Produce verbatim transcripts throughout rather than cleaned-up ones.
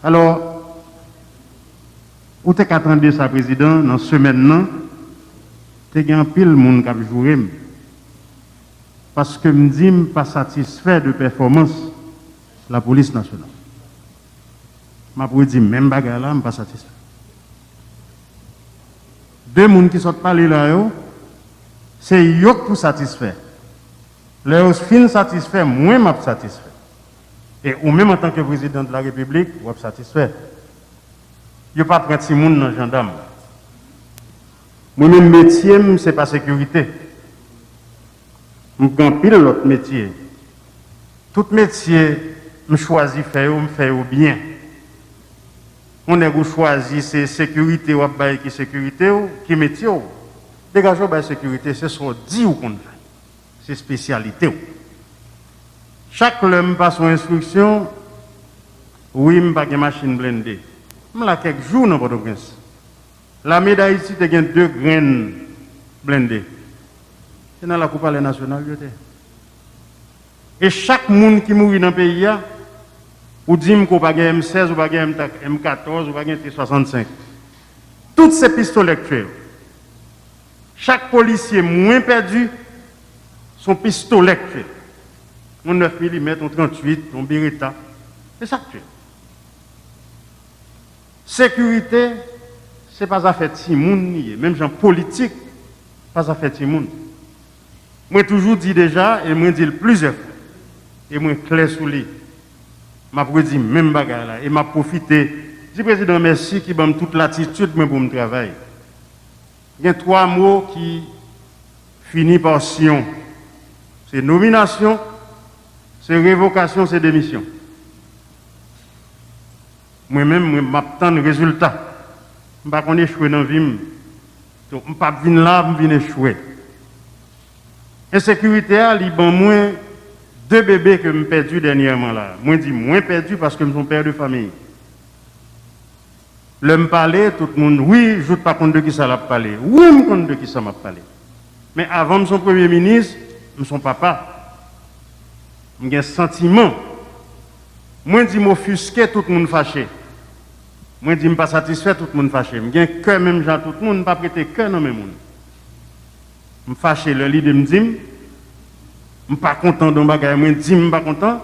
Alò, ou te ka tande sa, Prezidan, nan semèn nan, te gen anpil moun k ap joure m, paske m di m pa satisfè de pèfòmans Lapolis Nasyonal. M ap redi menm bagay la, m pa satisfè. De moun ki sot pale la yo, se yo k pou satisfè. Lè yo fin satisfè, mwen m ap satisfè. E ou menm, antanke Prezidan de la Repiblik, w ap satisfè. Yo pa pran timoun nan jandam. Mwen menm, metye m, se pa sekirite. M gen anpil lòt metye. Tout metye m chwazi fè yo, m fè yo byen. Yon nèg ou chwazi, se sekirite w ap bay ki sekirite w, ki metye w. Degaje w bay sekirite, se sa w di w konn fè. Se espesyalite w. Chak lè m pase yon enstriksyon, wi, m pa gen machin blende. M la kèk jou nan Pòtoprens. Lame Dayiti te gen de grenn blende. Se nan lakou Palè Nasyonal yo te. E chak moun ki mouri nan peyi a, ou di m ke w pa gen M sèz, ou pa gen M katòz, ou pa gen T swasannsenk. Tout se pistolè k tiye yo. Chak polisye mwen pèdi, se yon pistolè k tiye l. Yon nèf milimèt, yon tranntuit, yon Beretta. Se sa k tiye l. Sekirite, se pa zafè timoun li ye, menm jan politik pa zafè timoun. Mwen toujou di deja, e mwen di l plizyè fwa, e mwen klè sou li. M ap redi menm bagay la, e m ap pwofite di Prezidan mèsi ki ban m tout latitid mwen pou m travay. Gen twa mo ki fini pa syon. Se nominasyon, se revokasyon, se demisyon. Mwen menm, mwen, m ap tann rezilta. M pa konn echwe nan vi m. Donk, m p ap vin la, m vin echwe. Ensekirite a, li ban mwen de bebe ke m pèdi dènyèman la. Mwen di mwen pèdi paske m se yon pè de fanmi. Lè m pale, tout moun, wi, Jouthe pa konn de kisa l ap pale. Wi, m konn de kisa m ap pale. Men avan m se yon premye minis, m se yon papa. M gen santiman. Mwen di m ofiske, tout moun fache. Mwen di m pa satisfè, tout moun fache. M gen kè menm jan tout moun, m p ap rete kè nan men moun. M fache lè lide m di m, m pa kontan de yon bagay, mwen di m m pa kontan,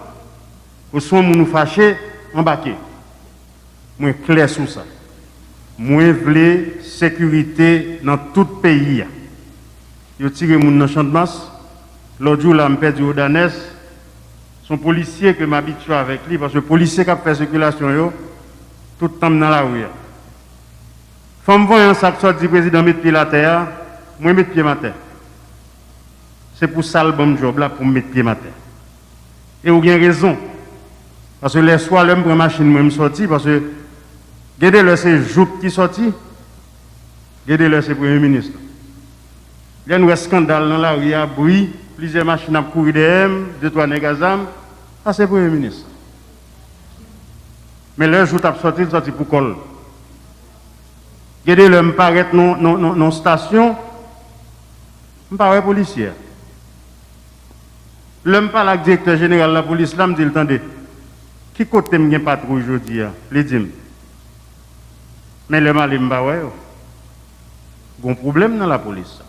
oswa yon moun ou fache, anbake. Mwen klè sou sa. Mwen vle sekirite nan tout peyi a. Yo tire moun nan Channmas. Lòt jou la, m pèdi Odanès. Se yon polisye ke m abitye avèk li, paske polisye k ap fè sikilasyon yo, tout tan m nan lari a. Fanm vanyan sa k sot di prezidan met pye l atè a, mwen met pye m atè. Se pou sa l ban m djòb la pou m met pye m atè. E ou gen rezon. Paske lè swa lè m pran machin mwen m sòti, paske gen de lè se Jouthe ki sòti, gen de lè se premye minis lan. Lè n wè eskandal nan lari a, bri, plizyè machin ap kouri dèyè m, de twa nèg a zam, sa se premye minis lan. Men lè Jouthe ap sòti, l sòti pou kò l. Gen de lè m parèt nan, nan, nan, nan stasyon, m pa wè polisye a. Lè m pale ak direktè jeneral lapolis la, m di l, tande, ki kote m gen patwouy jodi a? Li di m. Men lè m ale, m pa wè yo. Gon pwoblèm nan lapolis sa.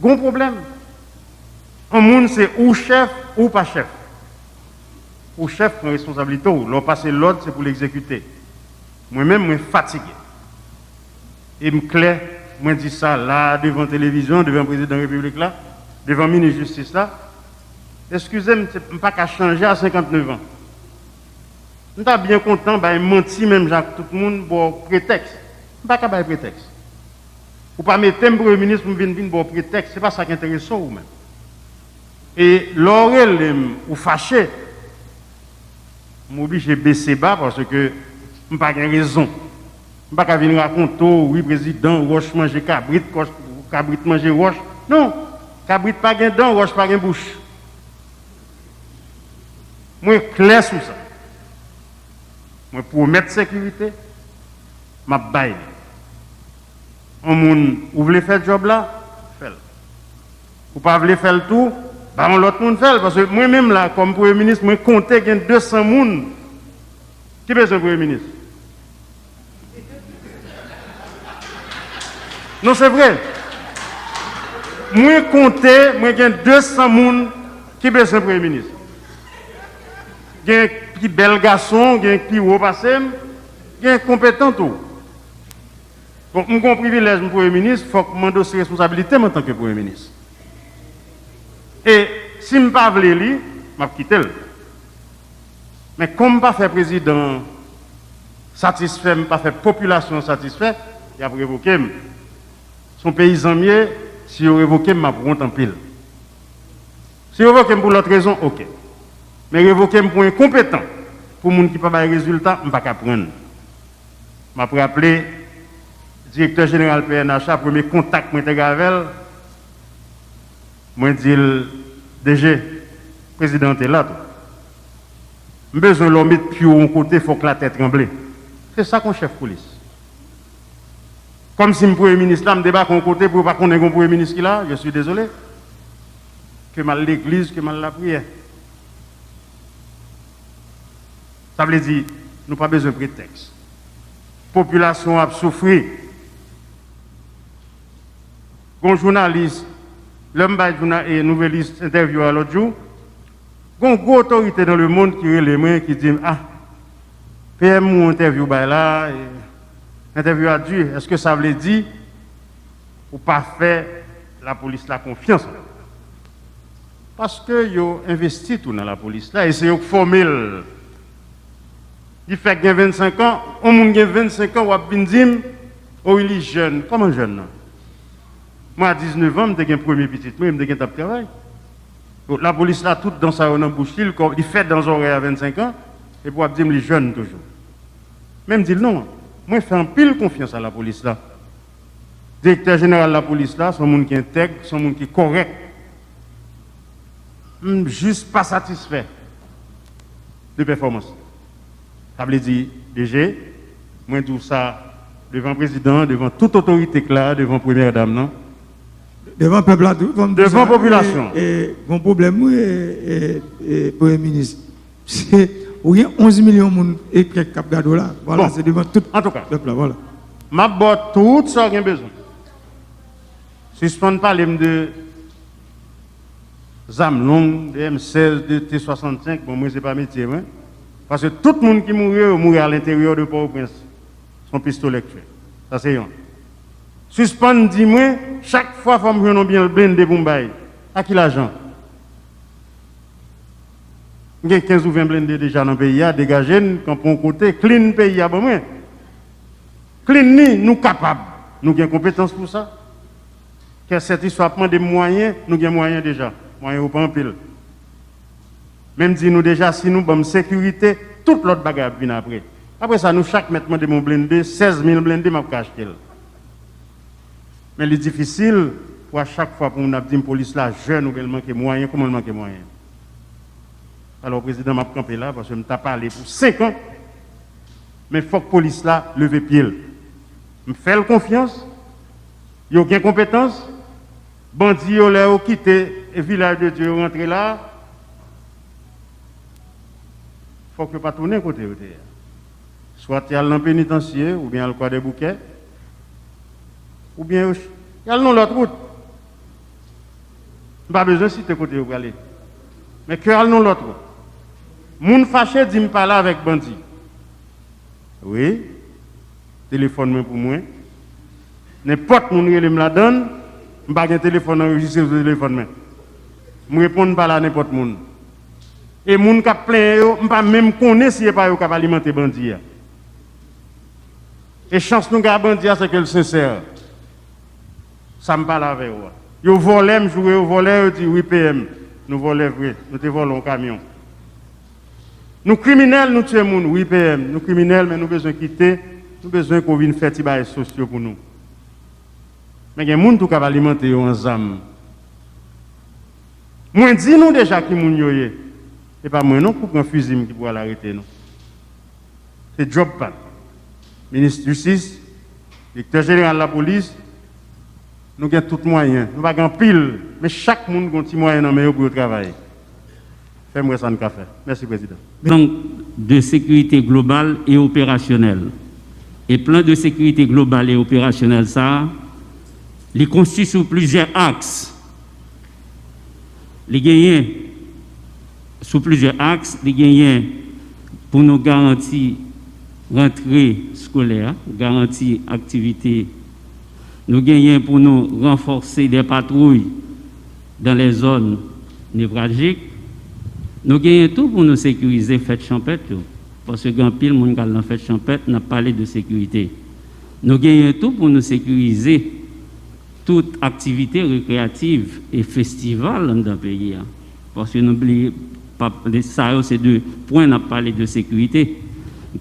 Gon pwoblèm. Yon moun se ou chèf, ou pa chèf. Ou chèf, pran responsablite w. Lè w pase lòd, se pou l egzekite. Mwen menm, mwen fatige. E m klè, mwen di sa la, devan televizyon, devan prezidan repiblik la, devan minis jistis la. Eskize m, se, m pa ka chanje a senkantnèf an. M ta byen kontan bay manti menm jan ak tout moun, ba w pretèks. M pa ka bay pretèks. Ou pa mete m premye minis pou m vin, vin ba w pretèks. Se pa sa k enterese w, ou menm. E lè w rele m, ou fache, m oblije bese ba paske m pa gen rezon. M pa ka vin rakonte w, wi, prezidan, wòch manje kabrit, kòch, kabrit manje wòch. Non, kabrit pa gen dan, wòch pa gen bouch. Mwen klè sou sa. Mwen pwomèt sekirite, m ap bay li. Yon moun, ou vle fè djòb la, fè l. Ou pa vle fè l tou, ba yon lòt moun fè l. Paske mwen menm la, kòm premye minis, mwen konte gen de san moun Ki bezwen premye minis? Non, se vre. Mwen konte, mwen gen de san moun ki bezwen premye minis. Gen ki bèl gason, gen ki wo pase m, gen konpetan tou. Bon, m gen yon privilèj, m premye minis, fòk m andosse responsabilite m antanke premye minis. E si m pa vle li, m ap kite l. Men kòm m pa fè prezidan an satisfè, m pa fè popilasyon an satisfè, y ap revoke m. Se yon peyizan m ye, si yo revoke m, m ap wont anpil. Si yo revoke m pou lòt rezon, oke. Men revoke m pou enkonpetan, pou moun ki pa bay rezilta, m pa ka pran l. M ap raple, direktè jeneral P N H la, premye kontak mwen te gen avè l, mwen di l, D G, prezidan an te la tou. M bezwen lè w met pye w yon kote, fòk latè tranble. Se sa k yon chèf polis. Kòmsi m premye minis la, m debake yon kote pou yo pa konnen gen yon premye minis ki la, je suis désolé. Ke m al legliz, ke m al lapriyè. Sa vle di, nou pa bezwen pretèks. Popilasyon an ap soufri. Gon jounalis, lè m bay jouna-, e, Nouvelliste entèvyou a lòt jou, gon gwo otorite dans le monde ki rele mwen, ki di m, ah, P M ou entèvyou bay la, e, entèvyou a di, èske sa vle di ou pa fè lapolis la konfyans ankò? Paske yo envesti tou nan lapolis la, e se yo k fòme l. Li fèk gen vennsenk an, yon moun gen vennsenk an, w ap vin di m, o wi, li jèn. Kòman jèn nan? Mwen, a diznèf an, m te gen premye pitit mwen, m te gentan ap travay. Donk, lapolis la, tout dan sa yo nan bouch li, li kò-, li fè dan zòrèy a vennsenk an, epi w ap di m li jèn toujou. Men m di l non, mwen fè anpil konfyans a lapolis la. Direktè jeneral lapolis la, se yon moun ki entèg, se yon moun ki kòrèk. M jis pa satisfè de pèfòmans. Sa vle di, D G, mwen di w sa devan prezidan an, devan tout otorite k la, devan premyè dam nan. Devan pèp la tou, fò m di sa. Devan popilasyon an. E, e, gon pwoblèm, wi, e, e, e, premye minis. Se, ou gen onz milyon moun e kèk k ap gade w la. Vwala, bon, se devan tout pèp la, vwala. M ap ba w tout sa w gen bezwen. Sispann pale m de zam long, de M sèz, de T swasannsenk, bon, mwen, se pa metye mwen. Paske tout moun ki mouri yo, yo mouri alenteryè de Pòtoprens. Se yon pistolè k tchwe. Sa se yon. Sispann di mwen, chak fwa fò m jwenn yon byen blende pou m bay. A ki lajan? M gen kenz ou ven blende deja nan peyi a, degaje n, kanpe yon kote, clean peyi a ban mwen. Clean ni, nou kapab. Nou gen konpetans pou sa. Kè sètisfè ap mande m mwayen, nou gen mwayen deja. Mwayen yo pa anpil. Men m di nou deja, si nou ban m sekirite, tout lòt bagay ap vin apre. Apre sa, nou chak mèt mande m yon blende, sèz mil blende, m ap ka achte l. Men li difisil pou a chak fwa pou moun ap di m polis la jèn oubyen l manke mwayen, kòman l manke mwayen? Alò, prezidan, m ap kanpe la, paske m ta pale pou senk an, men fòk polis la leve pye l. M fè l konfyans, yo gen konpetans, bandi yo, lè yo kite Vilaj de Dye, yo rantre la, fòk yo pa tounen kote yo te ye a. Swat y al nan Penitansye, oubyen al Kwadèboukè, oubyen yo ch-, y al nan lòt wout. M pa bezwen site kote yo prale. Men ke al nan lòt wout. Moun fache di m pale avèk bandi. Wi. Telefòn mwen pou mwen. Nenpòt moun rele m ladann, m pa gen telefòn anrejistre sou telefòn mwen. M reponn pale a nenpòt moun. E moun k ap plenyen yo, m pa menm konnen si e pa yo k ap alimante bandi a. E chans nou gen a bandi a, se ke l sensè. Sa m pale avè yo a. Yo vòlè, m joure yo vòlè, yo di, wi, P M, nou vòlè vre, nou te vòlè yon kamyon. Nou kriminèl, nou tiye moun, wi, P M, nou kriminèl, men nou bezwen kite, nou bezwen ke w vin fè ti bagay sosyo pou nou. Men gen moun tou k ap alimante yo an zam. Mwen di nou deja ki moun yo ye. Se pa mwen non k pou pran fizi m ki pou al arete nou. Se djòb pa l. Minis jistis, direktè jeneral lapolis, nou gen tout mwayen. Nou pa gen anpil, men chak moun gen yon ti mwayen nan men yo pou yo travay. Fè m wè sa n ka fè. Mèsi, prezidan. Donk, de sécurité globale et opérationnelle. E plan de sécurité globale et opérationnelle sa a, li konstwi sou plizyè aks. Li genyen, sou plizyè aks, li genyen pou nou garanti rantre eskolè a, garanti aktivite. Nou genyen pou nou ranfòse dè patwouy dans les zones névralgiques. Nou genyen tou pou nou sekirize fèt chanpèt yo. Paske gen anpil moun k al nan fèt chanpèt, n ap pale de sekirite. Nou genyen tou pou nou sekirize tout aktivite rekreyativ e festival anndan peyi a. Paske nou bliye, pa, sa yo se de pwen n ap pale de sekirite.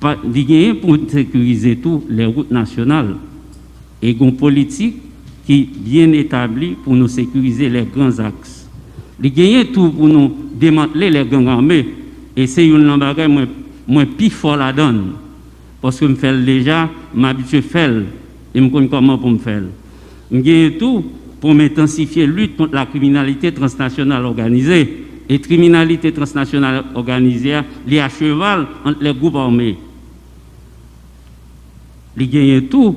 Pa, li genyen pou sekirize tou lè wout nasyonal. E gon politik ki byen etabli pou nou sekirize lè gran aks. Li genyen tou pou nou demantle lè gang ame. E se youn nan bagay mwen, mwen pi fò ladan l. Paske m fè l deja, m abitye fè l, e m konn kòman pou m fè l. M genyen tou pou m entansifye lit kont la kriminalite transnasyonal òganize. E kriminalite transnasyonal òganize a, li acheval ant lè gwoup ame. Li genyen tou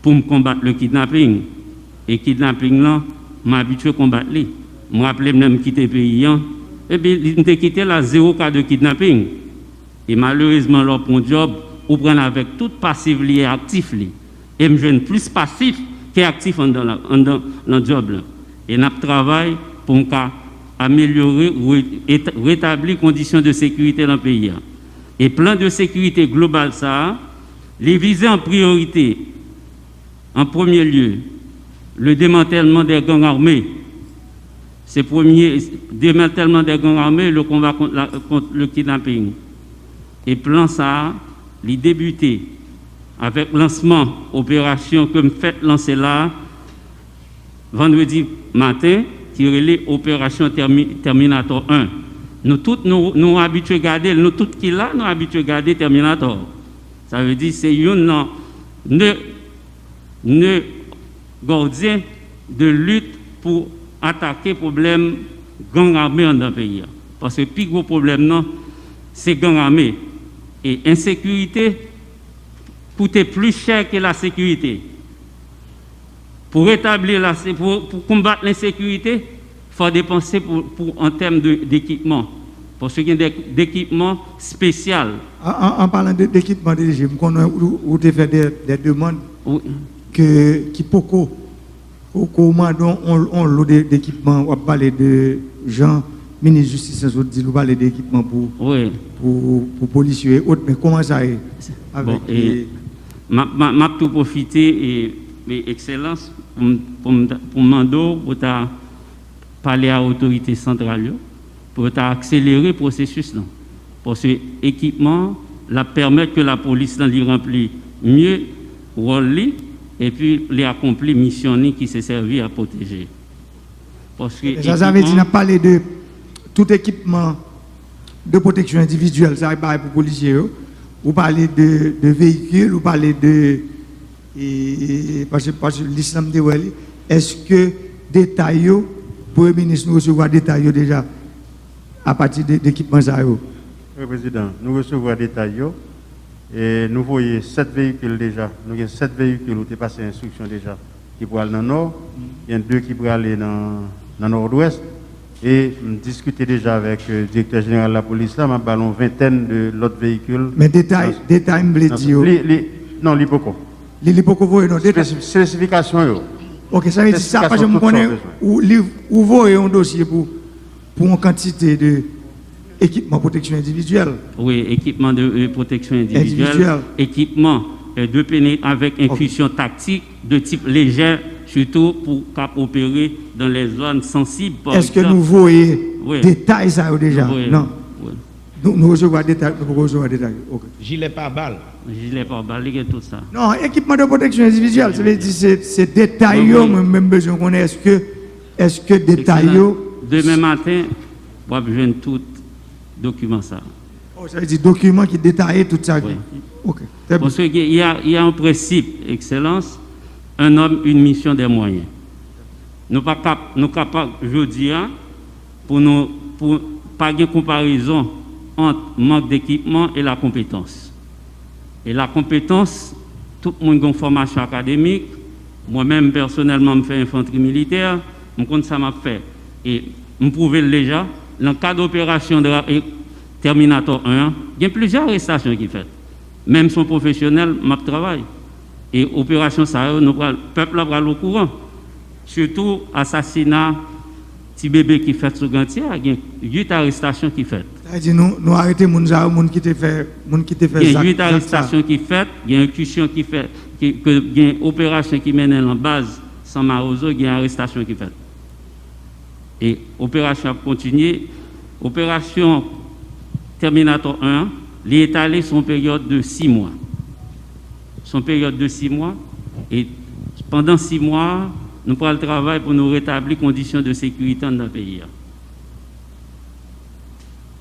pou m konbat le kidnapping. E kidnapping lan, m abitye konbat li. M raple m lè m kite peyi an, epi li, m te kite l a zewo ka de kidnapping. E malerezman, lè w pran yon djòb, ou pran l avèk tout pasif li e aktif li. E m jwenn plis pasif ke aktif anndan la, anndan nan djòb la. E n ap travay pou n ka amelyore, re-, et-, retabli kondisyon de sekirite nan peyi a. E plan de sekirite global sa a, li vize an priyorite, en premier lieu, le démantèlman dè gang ame. Se premye, démantèlman dè gang ame, le konba kont la, kont le kidnaping. E plan sa a, li debite avèk lansman operasyon ke m fèk lanse la a, vandredi maten, ki rele Operasyon Tèmi-, Tèminatò en. Nou tout, nou, nou abitye gade l, nou tout ki la, nou abitye gade Tèminatò. Sa vle di, se youn nan ne, ne gòdyen de lit pou atake pwoblèm gang ame anndan peyi a. Paske pi gwo pwoblèm nan, se gang ame. E ensekirite koute pli chè ke lasekirite. Pou retabli la, pou, pou konbat lensekirite, fò depanse pou, pou, an tèm de, dekipman. Paske gen de, dekipman espesyal. An, an, an palan de, dekipman, D G, m konnen ou, ou te fè de, de demann Wi. ke, ki poko, poko mande on, on, on lo de, dekipman, w ap pale de jan minis jistis lan sot di l, ou pale de ekipman pou, Wi. pou, pou polisye e ot, men kòman sa ye avèk, Bon, e, e, m ap, m ap, m ap tou pwofite, e, e, Ekselans, pou m, pou m, pou m mande w pou ta pale a otorite santral yo, pou yo ta akselere pwosesis lan. Paske ekipman l ap pèmèt ke lapolis lan li ranpli mye wòl li, epi li akonpli misyon li ki se sèvi a pwoteje. Paske Sa, sa vle di ekipman n ap pale de tout ekipman de pwoteksyon endividyèl, sa e bagay pou polisye yo. Ou pale de, de veyikil, ou pale de, e, e, e, paske, paske lis lan m te wè li. Èske detay yo, Premye Minis, nou resevwa detay yo deja apati de, de ekipman sa yo? Wi, Prezidan, nou resevwa detay yo. E nou voye sèt veyikil deja. Nou gen sèt veyikil ou te pase enstriksyon deja ki pral nan Nò. Gen de ki prale nan, nan Nòdwès. E m diskite deja avèk, e, direktè jeneral lapolis la, m ap ba l yon ventèn de lòt veyikil. Men detay, nan, detay m vle nan, di yo. Li, li, non, li poko. Li, li poko voye, non, detay. Espesi-, espesifikasyon yo. Ok, sa vle di sa, paske m konnen ou, li, ou voye yon dosye pou, pou yon kantite de ekipman pwoteksyon endividyèl. Wi, ekipman de, e, pwoteksyon endividyèl, Endividyèl. ekipman, e, de pene-, avèk Ok. enkisyon taktik de tip lejè, sitou pou k ap opere dans les zones sensibles, pa Èske egzanp. nou voye Wi. detay sa yo deja? Nou voye. Non. Wi. Nou, nou resevwa detay, nou poko resevwa detay yo. Ok. Jilè pabal. Jilè pabal, li gen tout sa. Non, ekipman de pwoteksyon endividyèl, sa vle di se, se detay Wi, yo, wi. mwen menm bezwen konnen èske, èske detay Ekselan. yo. Demen maten, w ap jwenn tout dokiman sa. Oh, sa vle di dokiman ki detaye tout sa ki Wi. Ok, trè byen. Paske gen, y a, y a un principe, Excellence, un homme, une mission, des moyens. Nou pa kap-, nou kapab jodi a, pou nou, pou pa gen konparezon ant mank dekipman e lakonpetans. E lakonpetans, tout moun gen yon fòmasyon akademik. Mwen menm, pèsonèlman, m fè enfantri militè, m konn sa m ap fè. E m pwouve l deja, nan kad operasyon dra- e Terminator en an, gen plizyè arestasyon ki fèt. Menm si yon pwofesyonèl, m ap travay. E operasyon sa yo, nou pral, pèp la pral okouran. Sitou asasina ti bebe ki fèt sou Grantyè a, gen uit arestasyon ki fèt. Sa vle di nou, nou arete moun sa yo, moun ki te fè, moun ki te fè zak, zak sa. Gen uit arestasyon ki fèt, gen enkisyon ki fèt, ki, ke, gen operasyon ki mennen nan baz San Mawozo, gen arestasyon ki fèt. E operasyon ap kontinye. Operasyon Terminator en an, li etale sou yon peryòd de sis mwa. Sou yon peryòd de sis mwa. E pandan sis mwa a, nou pral travay pou nou retabli kondisyon de sekirite anndan peyi a.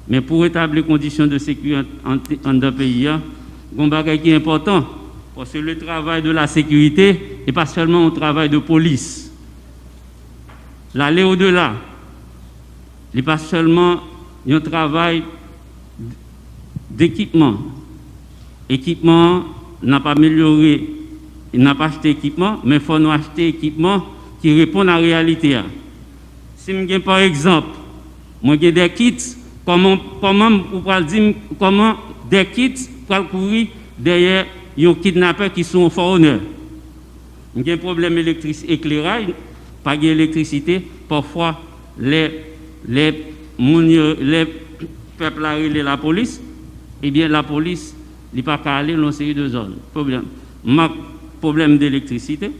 Men pou retabli kondisyon de sekirite an- anndan peyi a, gen yon bagay ki enpòtan. Paske le travay de la sekirite, e pa sèlman yon travay de polis. L ale odela. Li pa sèlman yon travay dekipman. Ekipman an, n ap amelyore, n ap achte ekipman, men fò nou achte ekipman ki reponn a reyalite a. Si m gen, pa egzanp, mwen gen de kit, kòman, kòman ou pral di m, kòman de kit pral kouri dèyè yon kidnapè ki sou yon Forerunner? M gen pwoblèm elektris-, ekleraj, pa gen elektrisite. Pafwa, lè, lè moun yo, lè pèp la rele lapolis, ebyen, lapolis, li pa ka ale nan yon seri de zòn. Pwoblèm, mank, pwoblèm de elektrisite.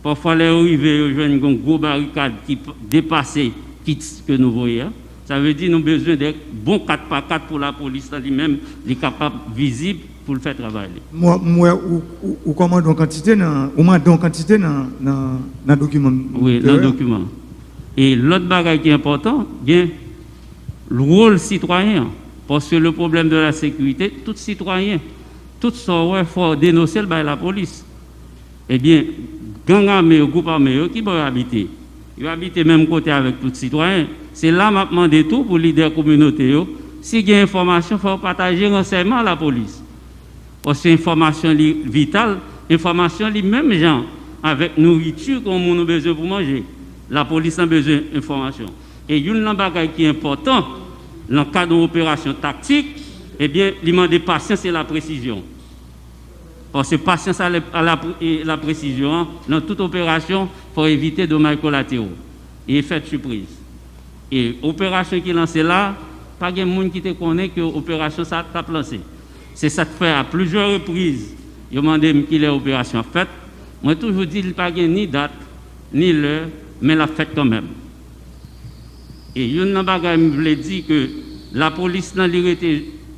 Pafwa, lè yo rive, yo jwenn yon gwo barikad ki p- depase kit ke nou voye a. Sa vle di nou bezwen de bon kat pa kat pou lapolis la li menm, li kapab vizib pou l fè travay li. M wè, m wè ou, ou, ou kòmande yon kantite nan, ou mande yon kantite nan, nan, nan dokiman m. Wi, nan dokiman. E lòt bagay ki enpòtan, gen wòl sitwayen an. Paske le problème de la sécurité, tout sitwayen, tout sa w wè, fò w denonse l bay lapolis. Ebyen, gang ame yo, gwoup ame yo, ki bò yo abite? Yo abite menm kote avèk tout sitwayen. Se la m ap mande tou pou lidè kominote yo, si gen enfòmasyon, fò yo pataje ransèyman a lapolis. Paske enfòmasyon li vital, enfòmasyon li menm jan avèk nouriti ke yon moun ou bezwen pou manje. Lapolis lan bezwen enfòmasyon. E youn nan bagay ki enpòtan nan kad yon operasyon taktik, ebyen, li mande pasyans e lapresizyon. Paske pasyans a la, a la, e lapresizyon an, nan tout operasyon, fò evite domaj kolatero e efè de sipriz. E operasyon ki lanse la, pa gen moun ki te konnen ke operasyon sa t ap lanse. Se sa k fè a plizyè repriz, yo mande m kilè operasyon ap fèt. Mwen toujou di li pa gen ni dat, ni lè, men l ap fèt kanmenm. E youn nan bagay m vle di ke lapolis lan li rete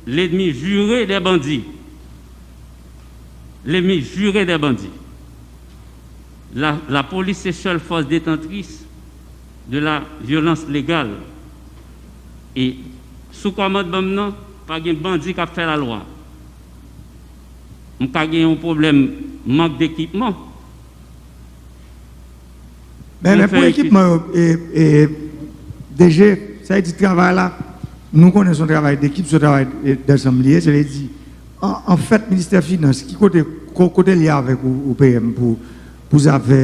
l'ennemi juré des bandits. L'ennemi juré des bandits. La, lapolis se sèl fòs detantris de la vyolans legal. E sou kòmandman m nan, pa gen bandi k ap fè lalwa. M ka gen yon pwoblèm mank dekipman. Men, men pou ekipman yo, e, e, D G, sa vle di travay la, nou konnen se yon travay dekip, se yon travay, e, dansanm li ye, sa vle di, an, anfèt, ministè finans, ki kote, ko-, kote l ye avèk ou, ou P M pou, pou zafè,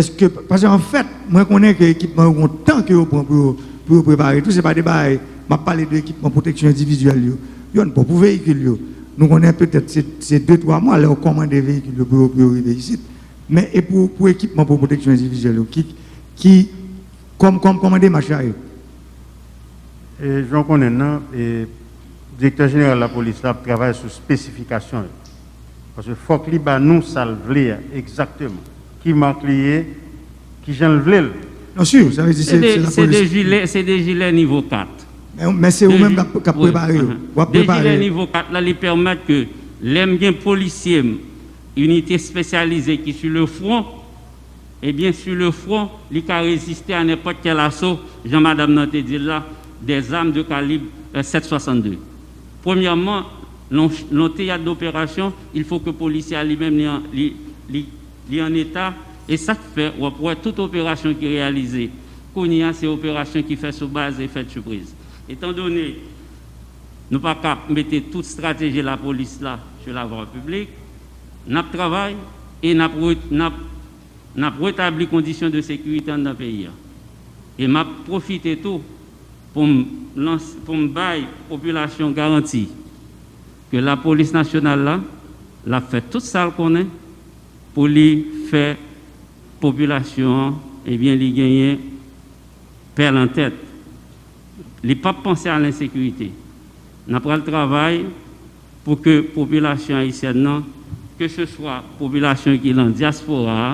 èske, paske anfèt, mwen konnen ke ekipman yo gon tan ke yo pran pou yo, pou yo prepare tou, se pa de bagay, m ap pale de ekipman pwoteksyon endividyèl yo, yo n bon pou veyikil yo. Nou konnen petèt se, se de, twa mwa lè yo kòmande veyikil yo pou yo, pou yo rive isit. Men e pou, pou ekipman pou pwoteksyon endividyèl yo, ki, ki, kòm, kòm, kòman demach la ye? E, jan w konnen nan, e, direktè jeneral lapolis la ap travay sou espesifikasyon yo. Paske fòk li ba nou sa l vle a, egzakteman. Ki mak li ye, ki jan l vle l. Non, si, sa vle di se, se de, se de lapolis. Jilè, se de jilè nivo kat. Men, men se ou menm k ap, k ap prepare yo. W ap prepare yo. De jilè nivo kat la, li pèmèt ke lè m gen polisye m, inite espesyalize ki sou le fwon, ebyen, sou le fwon, li ka reziste a nenpòt kèl aso, jan madanm nan te di l la, des armes de calibre, euh, sept soixante-deux. Premyèman, nan, nan teyat doperasyon, il faut que polisye a li menm li an, li, li, li an eta, e sa k fè w ap wè tout operasyon ki reyalize kounye a, se operasyon ki fè sou baz efè de sipriz. Etan done Nou pa ka ap mete tout estrateji lapolis la sou lavwa piblik. N ap travay e n ap re- n ap n ap retabli kondisyon de sekirite anndan peyi a. E m ap pwofite tou pou m lans- pou m bay popilasyon garanti ke lapolis nasyonal la, l ap fè tout sa l konnen pou li fè popilasyon an, ebyen, li genyen pè nan tèt. Li p ap panse a lensekirite. N ap pral travay pou ke popilasyon ayisyèn nan, ke se swa popilasyon ki nan dyaspora a,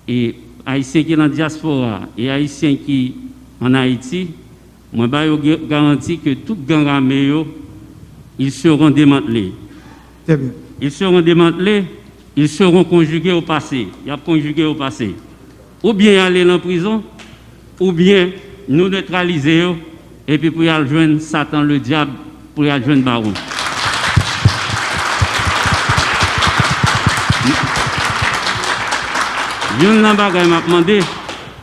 e Ayisyen ki nan dyaspora a, e Ayisyen ki ann Ayiti, mwen ba yo ge- garanti ke tout gang ame yo, ils seront démantelés. Très bien. Ils seront démantelés, ils seront conjugués au passé. Y ap konjige yo pase. Oubyen y ale nan prizon, oubyen nou netralize yo, epi pou y al jwenn Satan Ledyab, pou y al jwenn Bawon. Youn nan bagay m ap mande,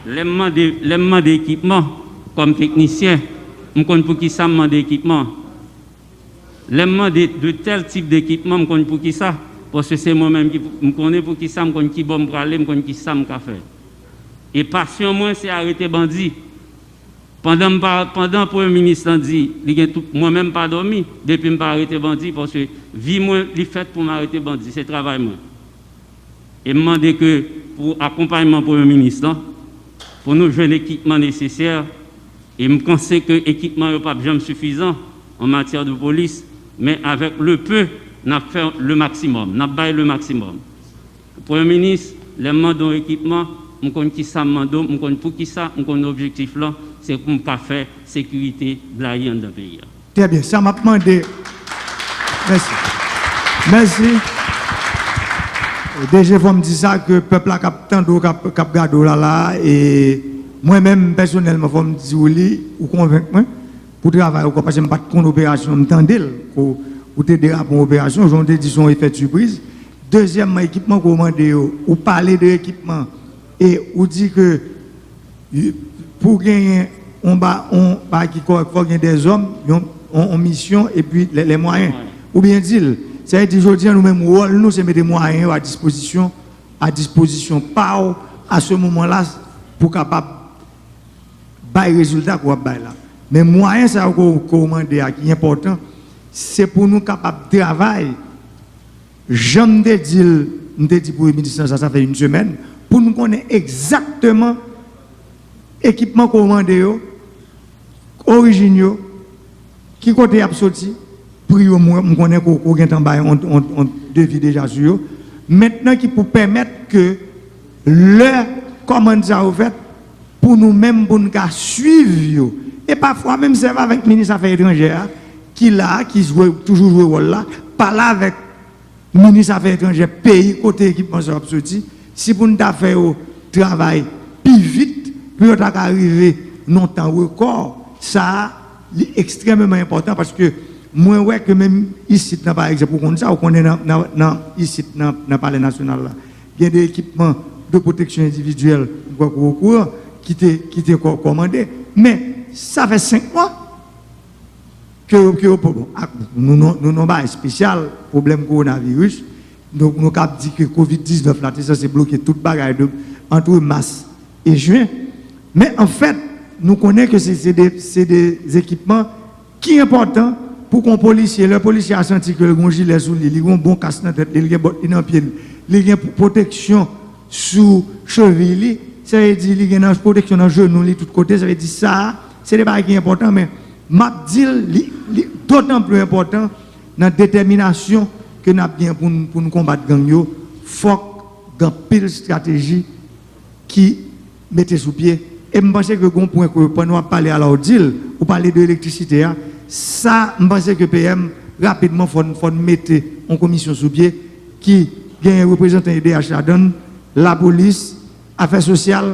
lè m mande, lè m mande ekipman kòm teknisyen, m konn poukisa m mande ekipman. Lè m mande de tèl tip dekipman, m konn poukisa. Paske se mwen menm ki pou- m konnen poukisa, m konn kibò m prale, m konn kisa m ka fè. E pasyon mwen, se arete bandi. Pandan m pa, pandan Premye Minis lan di, li gen tout, mwen menm m pa dòmi, depi m pa arete bandi, paske vi mwen, li fèt pou m arete bandi, se travay mwen. E m mande ke pou akonpayman Premye Minis lan, pou nou jwenn ekipman nesesè, e m panse ke ekipman yo p ap janm sifizan an matyè de polis, men avèk le peu, n ap fè le maximum, n ap bay le maximum. Premye Minis, lè m mande w ekipman, m konn kisa m mande w, m konn poukisa, m konn objektif lan, se pou m ka fè sekirite blayi anndan peyi a. Très bien, sa m ap mande. Mèsi. Mèsi. D G, fò m di sa ke pèp la k ap tande w, k ap, k ap gade w la, la, e mwen menm, pèsonèlman, fò m di w li, ou konvenk mwen, pou travay ou, paske m pa t konn operasyon, m tande l, ke w te derape yon operasyon, jan w te di, se yon efè sipriz. Dezyèmman, ekipman ke w mande yo, ou pale de ekipman, e ou di ke pou genyen yon ba, yon bagay ki kòrèk, fò gen dèzòm, yon, yon, yon misyon, epi lè, lè mwayen. Ou byen di l. Sa vle di, jodi a, nou menm, wòl nou, se mete mwayen yo a dispozisyon, a dispozisyon pa w, a se moman la, pou kapab bay rezilta ke w ap bay la. Men mwayen sa yo ke w, ke w mande a, ki enpòtan, se pou nou kapab travay jan m te di l, m te di Premye Minis lan sa, sa fè yon semèn, pou n konnen egzakteman ekipman ke w mande yo, orijin yo, ki kote y ap soti, pri yo, m, m konnen ke w, ke w gentan bay yon, yon, yon devi deja sou yo. Mentnan ki pou pèmèt ke lè kòmand sa yo fèt, pou nou menm, pou n ka swiv yo. E pafwa menm sèvi avèk minis afè etranjè a, ki la, ki jwe, toujou jwe wòl la, pale avèk minis afè etranjè peyi kote ekipman sa yo ap soti, si pou n ta fè yo travay pi vit, pou yo ta ka rive nan tan rekò, sa a, li ekstrèmeman enpòtan paske mwen wè ke menm isit nan, pa egzanp, ou konn sa, ou konnen nan, nan, nan isit nan, nan Palè Nasyonal la, gen de ekipman de pwoteksyon endividyèl, m kwè ke w okouran, ki te, ki te kò-, kòmande. Men, sa fè senk mwa ke, ke yo, bon, ak, nou, nou, nou, nou bagay espesyal, pwoblèm kowonaviris. Donk, nou kab di ke kovid diznèf la te sanse bloke tout bagay de, ant mas e jen. Men, anfèt, nou konnen ke se, se de, se de ekipman ki enpòtan pou ke yon polisye, lè polisye a santi ke l gen yon jilè sou li, li gen yon bon kas nan tèt li, li gen bòt li nan pye l, li gen pwoteksyon sou cheviy li, sa vle di li gen nan pwoteksyon nan jenou li tout kote, sa vle di sa a, se de bagay ki enpòtan, men m ap di l, li, li dotan pli enpòtan nan detèminasyon ke n ap gen pou n, pou n konbat gang yo, fòk gen anpil estrateji ki mete sou pye. E m panse ke gen yon pwen ke pandan w ap pale a la w di l, ou pale de elektrisite a, sa m panse ke P M rapidman fò n, fò n mete yon komisyon sou pye ki genyen reprezantan E D H ladan l, lapolis, afè sosyal,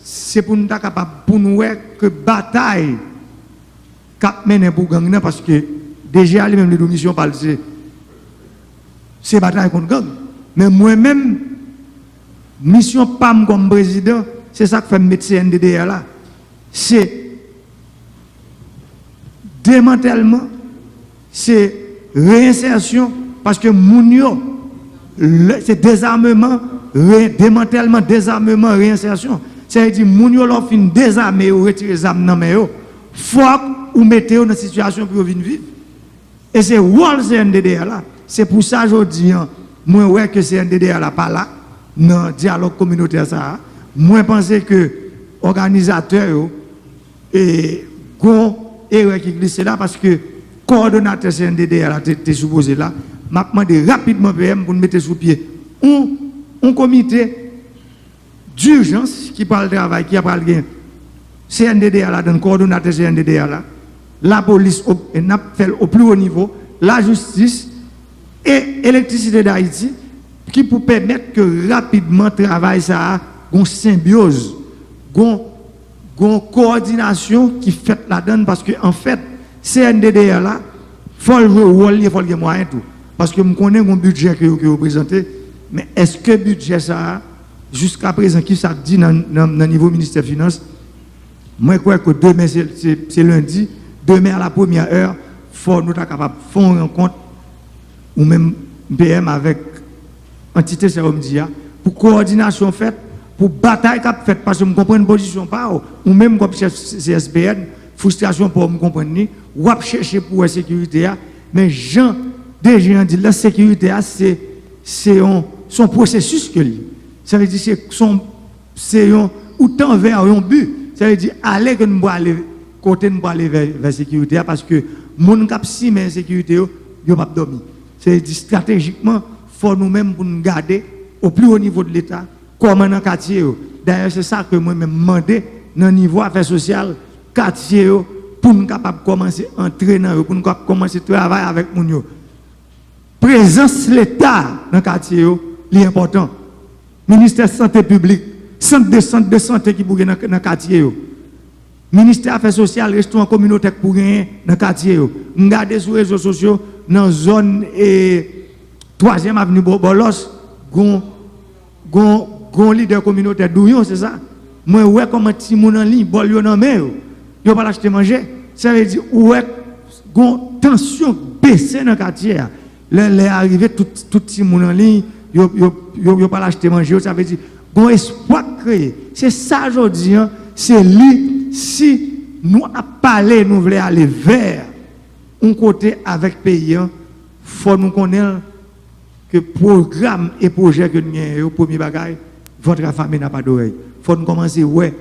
se pou n ta kapab, pou n wè ke batay k ap mennen pou gang nan, paske D G a li menm li di w misyon pa l se, se batay kont gang. Men mwen menm, misyon pa m kòm prezidan, se sa k fè m met C N D D R la, se demantèlman Se reyensèsyon, paske moun yo, se dezameman, demantèlman, dezameman, reyensèsyon. Sa vle di, moun yo, lè w fin dezame yo, retire zam nan men yo, fòk ou mete yo nan sitiyasyon pou yo vin viv. E se wòl C N D D A la. Se pou sa, jodi a, mwen wè ke C N D D A la pa la nan dyalòg kominotè sa a. Mwen panse ke òganizatè yo, e, gon erè ki glise la, paske kowòdonatè C N D D A la te, te sipoze la. M ap mande rapidman P M pou n mete sou pye yon, yon komite dijans ki pral travay, ki pral gen C N D D A ladann, kowòdonatè C N D D A la, lapolis, n ap fè l o pli wo nivo, lajistis e Elektrisite Dayiti, ki pou pèmèt ke rapidman travay sa a gon senbyoz, gon, gon kowòdinasyon ki fèt ladann, paske anfèt, C N D D A la, fò l jwe wòl li e fò l gen mwayen tou. Paske m konnen gon bidjè ke yo, ke yo prezante, men èske bidjè sa a, jiska prezan, ki sa k di nan, nan, nan nivo ministè finans? Mwen kwè ke demen se, se, se lendi, demen a la premyè è, fò nou ta kapab fè yon rankont, ou menm P M avèk antite sa yo m di a, pou kowòdinasyon fèt, pou batay k ap fèt, paske m konprann pozisyon pa w, ou menm kòm chèf C S P N, fristrasyon pa w m konprann li, w ap chèche pou wè sekirite a, men jan D G an di l la, sekirite a se, se yon, se yon pwosesis ke l ye. Sa vle di se, se yon, se yon, ou tan vè yon bi. Sa vle di ale ke n prale, kote n prale vè, vè sekirite a, paske moun k ap simen ensekirite yo, yo p ap dòmi. Sa vle di estratejikman, fò nou menm pou n gade o pli wo nivo de Leta, kòman nan katye yo. Dayè, se sa ke mwen menm mande nan nivo afè sosyal, katye yo, pou n kapab kòmanse antre nan yo, pou n kapab kòmanse travay avèk moun yo. Prezans Leta nan katye yo, li enpòtan. Ministè Sante Piblik, sant de, sant de sante ki pou gen nan, nan katye yo. Ministè Afè Sosyal, restoran kominotè k pou genyen nan katye yo. M gade sou rezo sosyo, nan zòn, e, Twazyèm Avni Bò-, Bòlòs, gon, gon, gon lidè kominotè Douyon, se sa? Mwen wè kòman timoun anliy, bòl yo nan men yo. Yo pral achte manje. Sa vle di, ou wè gon tansyon k bese nan katye a. Lè, lè a rive, tout, tout timoun anliy, yo, yo, yo, yo pral achte manje yo. Sa vle di, gon espwa k kreye. Se sa jodi a, se li, si nou ap pale, nou vle ale vè yon kote avèk peyi a, fò nou konnen l ke pwogram e pwojè ke n genyen yo, premye bagay, ventre affamé n'a pas d'oreille. Fò n kòmanse wè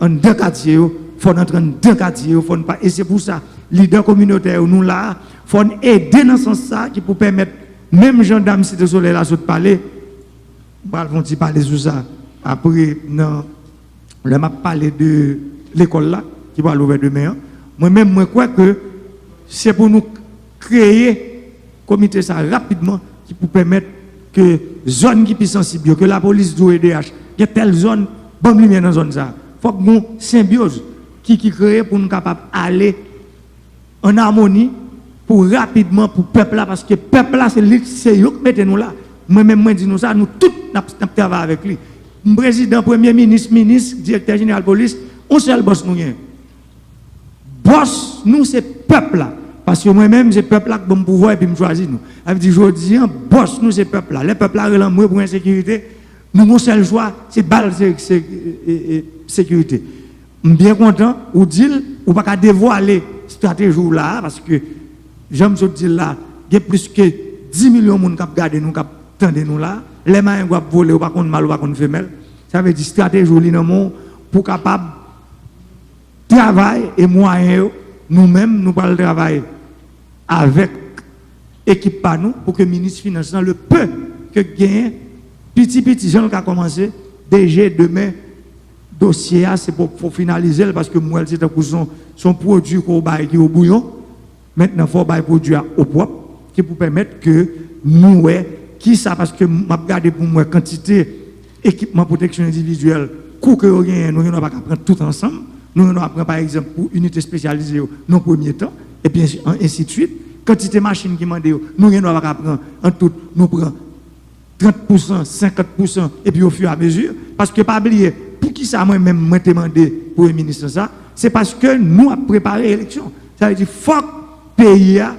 anndan katye yo, fò n antre anndan katye yo, fò n pa, e se pou sa, lidè kominotè yo, nou la a, fò n ede nan sans sa a ki pou pèmèt, menm jan dam Site Solèy la sot pale, m pral fè yon ti pale sou sa apre nan Lè m ap pale de lekòl la, ki pral ouvè demen an, mwen menm, mwen kwè ke se pou nou kreye komite sa rapidman ki pou pèmèt ke zòn ki pi sansib yo, ke lapolis di w, E D H, gen tèl zòn, ban m limyè nan zòn sa. Fòk gen yon senbyoz ki, ki kreye pou nou kapab ale an amoni pou rapidman, pou pèp la, paske pèp la, se li, se yo k mete nou la. Mwen menm, mwen di nou sa, nou tout, n ap, n ap travay avèk li. M prezidan, premye minis, minis, direktè jeneral polis, yon sèl bòs nou gen. Bòs nou, se pèp la. Paske mwen menm, se pèp la k ban m pouvwa epi m chwazi nou. Sa vle di, jodi a, bòs nou, se pèp la. Lè pèp la rele anmwe pou ensekirite, nou gon sèl chwa, se ba l se, se, e, e, sekirite. M byen kontan ou di l, ou pa ka devwale estrateji w la a, paske, jan m sot di l la, gen plis ke dis milyon moun k ap gade nou, k ap tande nou la. Lè mayengwa ap vole, ou pa konn mal, ou pa konn femèl. Sa vle di estrateji w li nan men w pou w kapab travay e mwayen yo, nou menm, nou pral travay avèk ekip pa nou pou ke minis finans lan, le peu ke genyen, piti piti, jan l ka kòmanse, D G, demen, dosye a, se pou, pou finalize l, paske m wè l se tankou se yon, se yon pwodui ke w bay ki o bouyon. Mentnan, fò w bay pwodui a o pwòp, ki pou pèmèt ke nou wè kisa, paske m ap gade pou m wè kantite ekipman pwoteksyon endividyèl, kou ke yo genyen, nou gendwa pa ka pran tout ansanm. Nou gendwa pran, pa egzanp, pou inite espesyalize yo nan premye tan, epi ensi, an, ensi de swit. Kantite machin ki mande yo, nou gendwa pa ka pran an tout, nou pran trant pousan, senkant pousan, epi ofiramezi. Paske pa bliye, poukisa mwen menm, mwen te mande premye minis lan sa, se paske nou ap prepare eleksyon. Sa vle di, fòk peyi a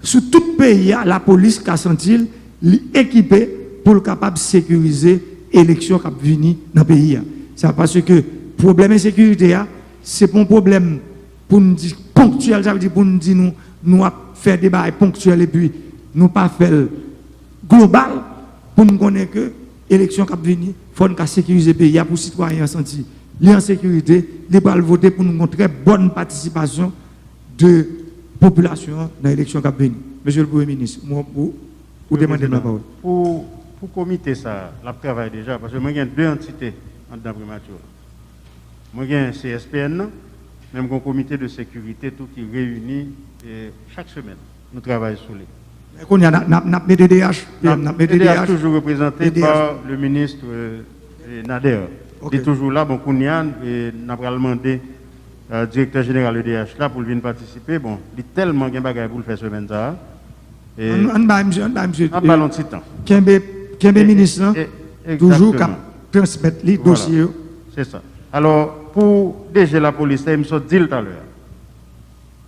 sou tout peyi a, lapolis ka santi l, li ekipe pou l kapab sekirize eleksyon k ap vini nan peyi a. Sa paske pwoblèm ensekirite a, se pa yon pwoblèm pou n di ponktyèl, sa vle di pou n di nou, nou ap fè de bagay ponktyèl epi nou pa fè l global, pou n konnen ke eleksyon k ap vini, fò n ka sekirize peyi a pou sitwayen an santi li an sekirite, li pral vote pou nou gon trè bòn patisipasyon de popilasyon an nan eleksyon k ap vini. Mesye le Premye Minis, mwen, ou, ou te mande m lapawòl. Pou, pou komite sa a, l ap travay deja, paske mwen gen de antite anndan primati a. Mwen gen C S P N nan, men m gen yon komite de sekirite tou ki reyini, eh, chak semèn. Nou travay sou li. Men kounye a, n ap, n ap, n ap mete D H, N ap, n ap mete D H D H. Toujou reprezante D H pa le ministre, eh, Nader. Ok. Li toujou la. Bon, kounye a, eh, n ap pral mande, eh, direktè jeneral E D H la pou l vin patisipe. Bon, li tèlman gen bagay pou l fè semèn sa a. Eh, ann, ann bay misye, ann bay misye, n ap ba l yon ti tan. Kenbe, kenbe minis lan, toujou k ap transmèt li dosye yo. Se sa. Alò, pou D G lapolis la, m sot di l talè a.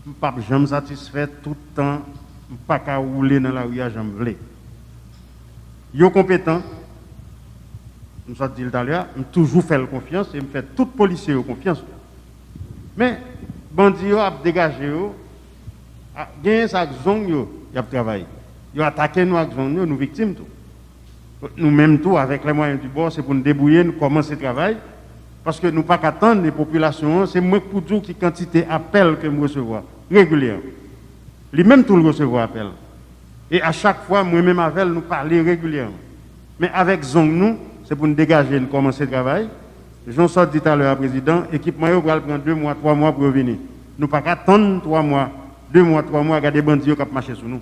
M p ap janm satisfè tout tan m pa ka woule nan lari a jan m vle. Yo konpetan, m sot di l talè a, m toujou fè l konfyans e m fè tout polisye yo konfyans tou. Men, bandi yo ap degaje yo, a, genyen sa ak zong yo, y ap travay. Yo atake nou ak zong yo, nou viktim tou. Nou menm tou, avec les moyens du bord, se pou n debouye n, kòmanse travay, paske nou pa ka tann, e popilasyon an, se mwen k pou di w ki kantite apèl ke m resevwa regilyèman. Li menm tou l resevwa apèl. E a chak fwa, mwen menm avè l, nou pale regilyèman. Men avèk zong nou, se pou n degaje n, kòmanse travay. Jan w sot di talè a, Prezidan, ekipman yo pral pran de mwa, twa mwa pou yo vini. Nou pa ka tann twa mwa, de mwa, twa mwa, gade bandi yo k ap mache sou nou.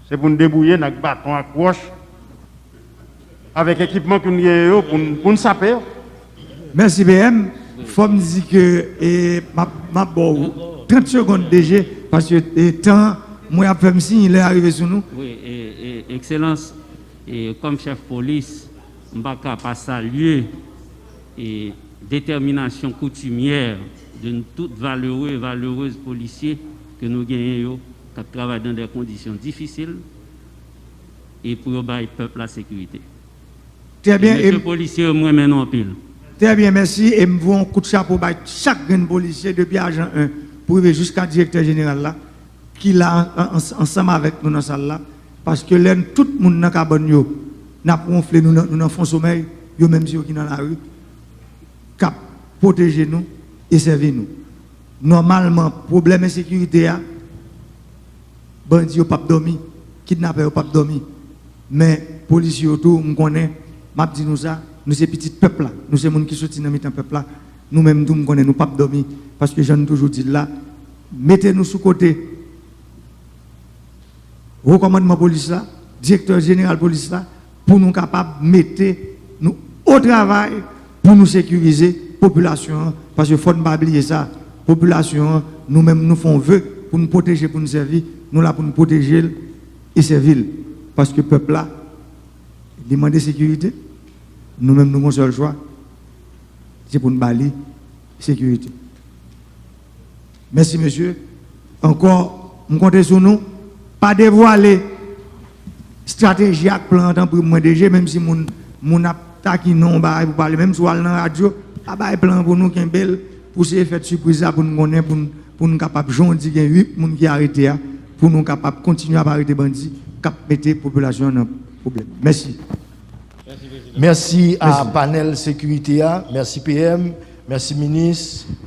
Se pou n debouye n ak baton, ak wòch, avèk ekipman ke nou genyen yo pou n, pou n sape yo. Mèsi, P M. Fò m di ke, e, m ap, m ap ba w trant segonn, D G, paske, e, tan an, mwen ap fè m siy, lè a rive sou nou. Wi, e, e, Ekselans, e, kòm chèf polis, m pa ka pa salye, e, détermination coutumière de nou tout valeureux et valeureuses polisye ke nou genyen yo, k ap travay dans des conditions difficiles, e pou yo bay pèp la sekirite. Trè byen, e mesye polisye yo, m renmen nou anpil. Trè byen, mèsi. E m voye yon kout chapo bay chak grenn polisye, depi ajan en pou rive jiska direktè jeneral la, ki la an, an, ansanm avèk nou nan sal la. Paske lè n tout moun nan kabann yo, n ap wonfle, nou nan, nou nan fon somèy, yo menm se yo ki nan lari, k ap pwoteje nou e sèvi nou. Nòmalman, pwoblèm ensekirite a, bandi yo p ap dòmi, kidnapè yo p ap dòmi. Men, polisye yo tou, m konnen, m ap di nou sa, nou se pitit pèp la, nou se moun ki soti nan mitan pèp la, nou menm tou, m konnen nou p ap dòmi, paske jan n toujou di l la, mete nou sou kote wo kòmandman polis la, direktè jeneral polis la, pou nou kapab mete nou o travay pou nou sekirize popilasyon an, paske fò n pa bliye sa, popilasyon an, nou menm nou fè yon ve pou n pwoteje, pou n sèvi, nou la pou n pwoteje l e sèvi l, paske pèp la, li mande sekirite, nou menm nou gon sèl chwa, se pou n ba li sekirite. Mèsi, mesye. Ankò, m konte sou nou. Pa devwale estrateji ak plan an, tanpri mwen, D G, menm si moun, moun ap takinen w bagay pou pale, menm si w al nan radyo, pa bay plan an pou nou, kenbe l, pou se efè de sipriz la, pou n konnen, pou n, pou n kapab, jan w di, gen uit moun ki arete a, pou nou kapab kontinye ap arete bandi k ap mete popilasyon an nan pwoblèm. Mèsi. Mèsi a panèl sekirite a, mèsi P M, mèsi minis,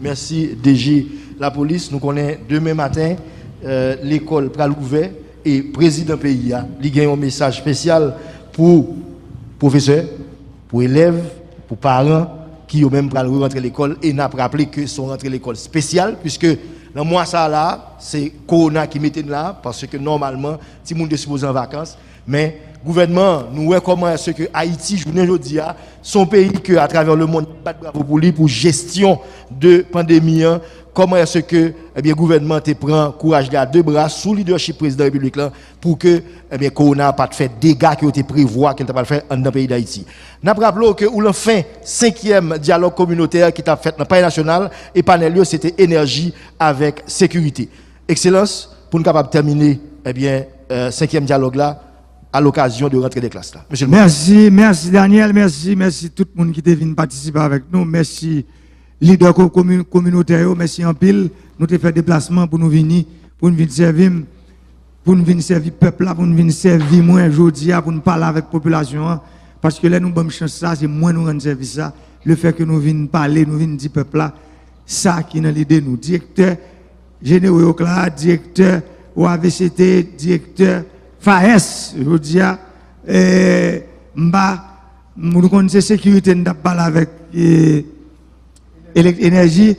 mèsi D G lapolis. Nou konnen demen maten, eh, lekòl pral ouvè e prezidan peyi a, li gen yon mesaj espesyal pou pwofesè, pou elèv, pou paran ki yo menm pral re-rantre lekòl. E n ap raple ke se yon rantre lekòl espesyal, piske nan mwa sa a la, se kowona ki mete n la, paske nòmalman, timoun te sipoze an vakans, men gouvènman an, nou wè kòman èske Ayiti, jounen jodi a, se yon peyi ke, atravè lemonn, y ap bat bravo pou li, pou jesyon de pandemi an, kòman èske, ebyen, gouvènman an te pran kouraj li a de bra sou lidèchip prezidan repiblik lan pou ke, ebyen, kowona a pa t fè dega ke yo te prevwa ke l ta pral fè anndan peyi Dayiti. N ap raple w ke ou lan fen senkyèm dyalòg kominotè ki t ap fèt nan Palè Nasyonal e panèl yo se te enèji avèk sekirite. Ekselans, pou n kapab tèmine, ebyen, euh, senkyèm dyalòg la, a lokazyon de rantre de klas la. Mesye le Gouvènè. Mèsi, mèsi Daniel, mèsi, mèsi tout moun ki te vin patisipe avèk nou, mèsi lidè ko-, komi-, kominotè yo, mèsi anpil. Nou te fè deplasman pou nou vini, pou n vin sèvi m, pou n vin sèvi pèp la, pou n vin sèvi mwen jodi a, pou n pale avèk popilasyon an. Paske lè nou ban m chans sa, se mwen nou rann sèvis sa. Lefètke nou vin pale, nou vin di pèp la sa ki nan lide nou. Direktè jenero yo k la, direktè O A V C T, direktè FAES, jodi a, eh, m pa, nou konn se sekirite n t ap pale avèk, eh, elèk-, enèji,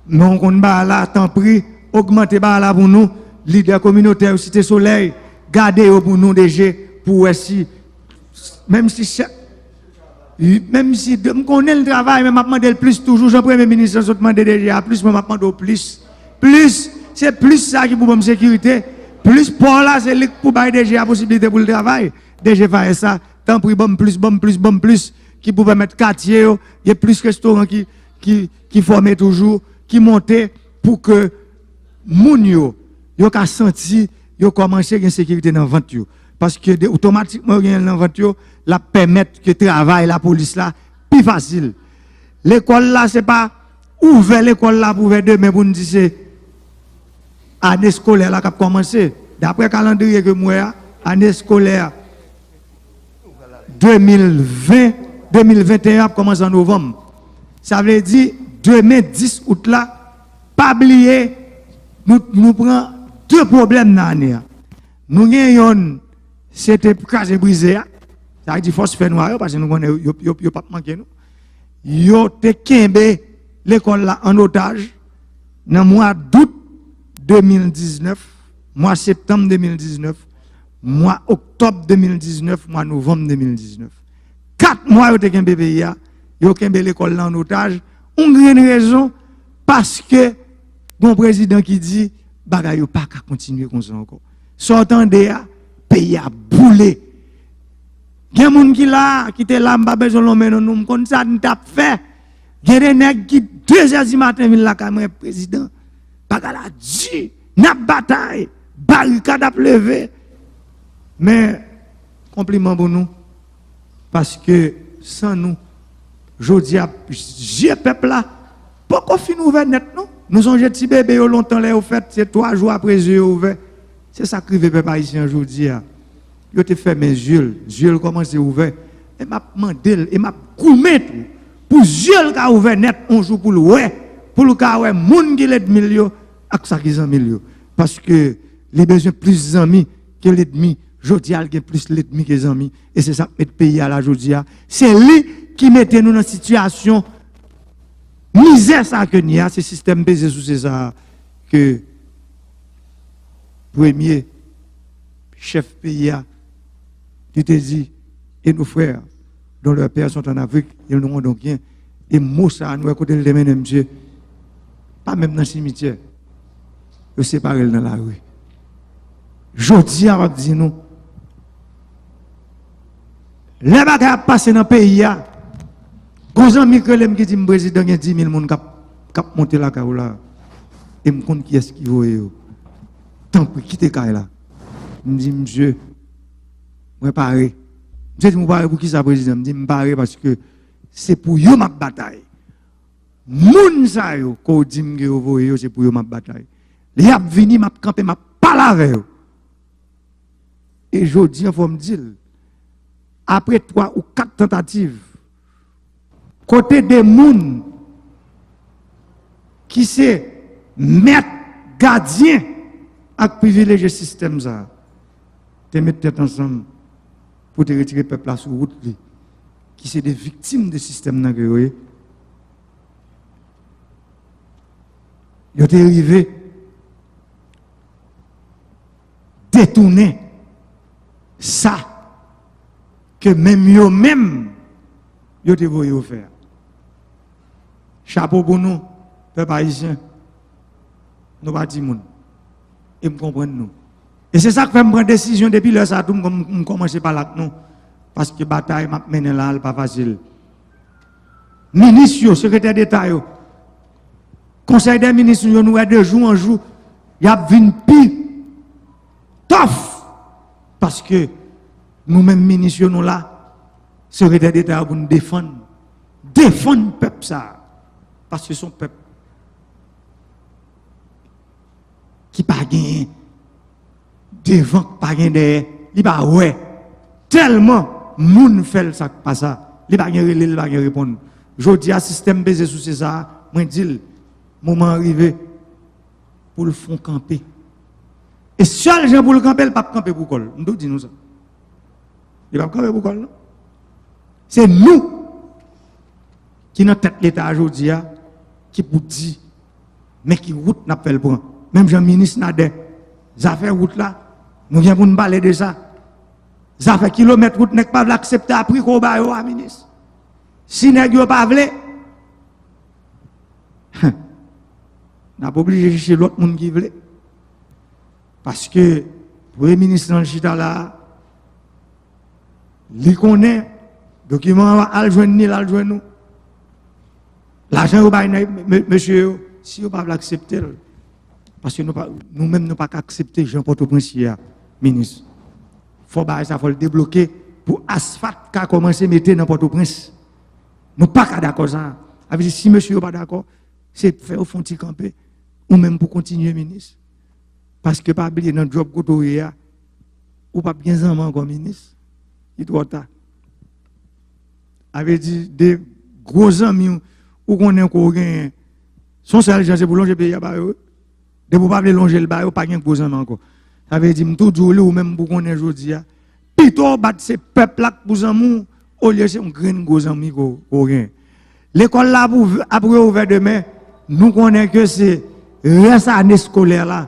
men w konn bagay la, tanpri, ogmante bagay la pou nou. Lidè kominotè yo, Site Solèy, gade yo pou nou, D G, pou wè si, menm si chè-, menm si de-, m konnen l travay, men m ap mande l plis toujou, jan premye minis lan sot mande D G a plis, mwen m ap mande w plis. Plis, se plis sa ki pou ban m sekirite. Plis pò la, se li k pou bay D G a posiblite pou l travay. D G FAES sa, tanpri, ban m plis, ban m plis, ban m plis, ki pou pèmèt katye yo, gen plis restoran ki, ki, ki fòme toujou, ki monte pou ke moun yo, yo ka santi yo kòmanse gen sekirite nan vant yo. Paske de, otomatikman yo genyen l nan vant yo, l ap pèmèt ke travay lapolis la pi fasil. Lekòl la, se pa ouvè lekòl la pou ouvè demen pou n di se ane eskolè la k ap kòmanse. Daprè kalandriye ke m wè a, ane eskolè a de mil ven, de mil venteyen ap kòmanse an novanm. Sa vle di, demen dis out la, pa bliye, nou, nou pran de pwoblèm nan ane a. Nou gen yonn, se te kraze brize a. Sa vle di fòs fènwa yo, paske nou konnen yo, yo, yo p ap manke nou. Yo te kenbe lekòl la an otaj nan mwa dout de mil diznèf, mwa septanm de mil diznèf, mwa oktòb de mil diznèf, mwa novanm de mil diznèf. Kat mwa yo te kenbe peyi a, yo kenbe lekòl la an otaj. Yon grenn rezon, paske gon prezidan ki di bagay yo pa ka kontinye konsa ankò. Sa w tande a, peyi a boule. Gen moun ki la, ki te la, m pa bezwen lonmen non nou, m konn sa n t ap fè. Gen de nèg ki de zè di maten vin lakay mwen, prezidan, bagay la di, n ap batay, barikad ap leve. Men, konpliman pou nou, paske san nou, jodi a, zye pèp la poko fin ouvè nèt, non. Nou sonje ti bebe yo lontan, lè yo fèt, se twa jou apre zye yo ouvè. Se sa k rive pèp ayisyen an jodi a. Yo te fèmen zye l, zye l kòmanse ouvè. E m ap mande l, e m ap goumen tou, pou zye l ka ouvè nèt yon jou pou l wè, pou l ka wè moun ki lènmi l yo ak sa ki zanmi l yo. Paske li bezwen plis zanmi ke lènmi. Jodi a, l gen plis lènmi ke zanmi. E se sa k met peyi a la jodi a. Se li ki mete nou nan sitiyasyon mizè sa ke n ye a, se sistèm peze souse sa a ke premye chèf peyi a, li te di, et nos frères dont leurs pères sont en Afrique, ils n'auront donc rien. E mo sa a, nou wè kote l te mennen misye, pa menm nan simityè. Yo separe l nan lari. Jodi a, m ap di nou, lè bagay ap pase nan peyi a, gon zanmi k rele m ki di m, prezidan, gen di mil moun k ap, k ap monte lakay ou la. E m konn kiyès ki voye yo. Tanpri, kite kay la. M di, misye, mwen pare. Misye di m, ou pare pou kisa, prezidan? M di, m pare paske se pou yo m ap batay. Moun sa yo, ke w di m ke yo voye yo, se pou yo m ap batay. Lè y ap vini, m ap kanpe, m ap pale avè yo. E jodi a, fò m di l, apre twa ou kat tantativ, kote de moun ki se mèt, gadyen ak privilejye sistèm sa a, te met tèt ansanm pou te retire pèp la sou wout li, ki se de viktim de sistèm nan ke yo ye, yo te rive detounen sa ke menm yo menm yo te voye yo fè a. Chapo pou nou, pèp ayisyen. Nou pa timoun. E m konprann nou. E se sa k fè m pran desizyon depi lè sa a tou, m, m, m kòmanse pale ak nou. Paske batay m ap mennen la a, l pa fasil. Minis yo, sekretè deta yo, konsèy dè minis nou yo, nou wè de jou an jou, y ap vin pi tòf. Paske nou menm minis yo nou la, sekretè deta yo pou n defann, defann pèp sa a. Paske se yon pèp ki pa gen devan, ki pa gen dèyè, li pa wè. Tèlman moun fè l sa k pa sa, li pa gen rele, li pa gen reponn. Jodi a, sistèm peze souse sa a, mwen di l, moman an rive pou l fon kanpe. E sèl jan pou l kanpe, l p ap kanpe pou kò l. M tou di nou sa. Li p ap kanpe pou kò l, non. Se nou ki nan tèt Leta a jodi a, ki pou di, men ki wout n ap fè l pran. Menm jan minis Nader, zafè wout la, nou gen pou n pale de sa. Zafè kilomèt wout, nèg pa vle aksepte a pri ke w ba yo a, minis. Si nèg yo pa vle, n ap oblije chèche lòt moun ki vle. Paske premye minis lan chita la, li konnen dokiman an al jwenn ni, l al jwenn ou. Lajan yo bay nèg, me-, mesye yo, si yo pa vle aksepte l, paske nou pa, nou menm nou pa ka aksepte jan Pòtoprens ye a, minis. Fò bagay sa, fò l debloke pou asfalt ka kòmanse mete nan Pòtoprens. Nou pa ka dakò sa. Sa vle di, si mesye yo pa dakò, se fè yo fè yon ti kanpe, ou menm pou kontinye, minis. Paske pa bliye, nan djòb kote w ye a, ou p ap gen zanmi ankò, minis. Li twò ta. Sa vle di, de gwo zanmi w, ou konnen ke w genyen, se yon sèl jan, se pou lonje peyi a ba yo. Depi w pa vle lonje l ba yo, pa gen gwo zanmi ankò. Sa vle di, m tou di w li, ou menm pou konnen jodi a, pito w bat se pèp la k pou zanmi w, olye se yon grenn gwo zanmi ke w, ke w genyen. Lekòl la ap ouvè, ap reouvè demen, nou konnen ke se rès ane eskolè la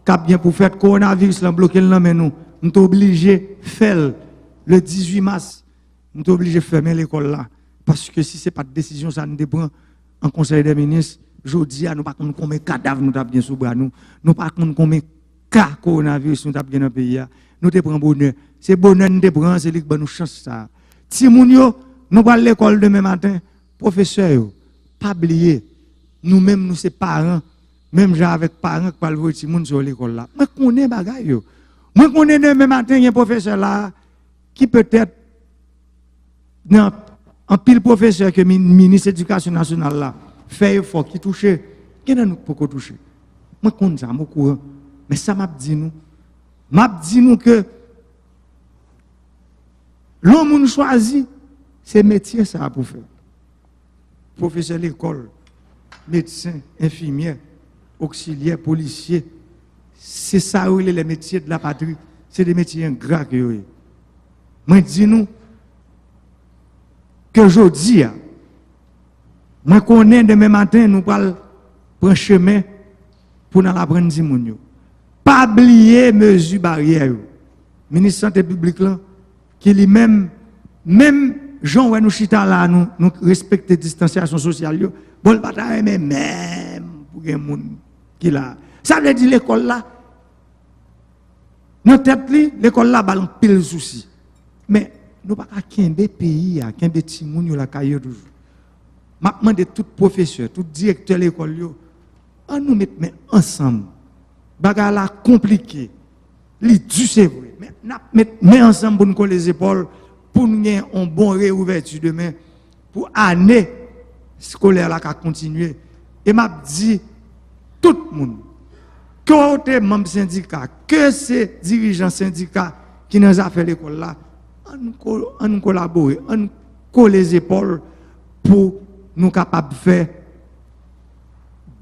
k ap gen pou fèt. Kowonaviris lan bloke l nan men nou. M te oblije fè l le dizuit mas. M te oblije fèmen lekòl la. Paske si se pa t desizyon sa n te pran an konsèy dè minis, jodi a nou pa konn konbyen kadav nou t ap gen sou bra nou. Nou pa konn konbyen ka kowonaviris nou t ap gen nan peyi a. Nou te pran bonè. Se bonè n te pran an, se li k ban nou chans sa a. Timoun yo, nou pral lekòl demen maten. Pwofesè yo, pa bliye, nou menm nou se paran, menm jan avèk paran k pral voye timoun sou lekòl la. Mwen konnen bagay yo. Mwen konnen demen maten gen pwofesè la ki petèt nan anpil pwofesè ke mi-, minis edikasyon nasyonal la fè efò ki touche, gen nan nou k poko touche. Mwen konn sa, m okouran. Men sa m ap di nou, m ap di nou ke lè yon moun chwazi, se metye sa a pou fè. Pwofesè lekòl, medsen, enfimyè, oksilyè, polisye, se sa yo rele les métiers de la patrie. Se de metye engra ke yo ye. Mwen di nou ke jodi a, mwen konnen demen maten nou pral pran chemen pou n al aprann timoun yo. Pa bliye mezi baryè yo. Minis sante piblik lan, ki li menm, menm jan w wè nou chita la, nou, nou respekte distansyasyon sosyal yo, bon, l pa ta renmen menm pou gen moun ki la. Sa vle di lekòl la, nan tèt li, lekòl la ba l anpil sousi. Men, nou pa ka kenbe peyi a, kenbe timoun yo lakay yo toujou. M ap mande tout pwofesè, tout direktè lekòl yo, ann nou met men ansanm. Bagay la konplike. Li di, se vre. Men n ap met men ansanm pou n kole zepòl, pou n gen yon bon reouvèti demen, pou ane eskolè la ka kontinye. E m ap di tout moun, ke w te manm sendika, ke se dirijan sendika ki nan zafè lekòl la, ann ko-, ann kolabore, ann kole zepòl pou nou kapab fè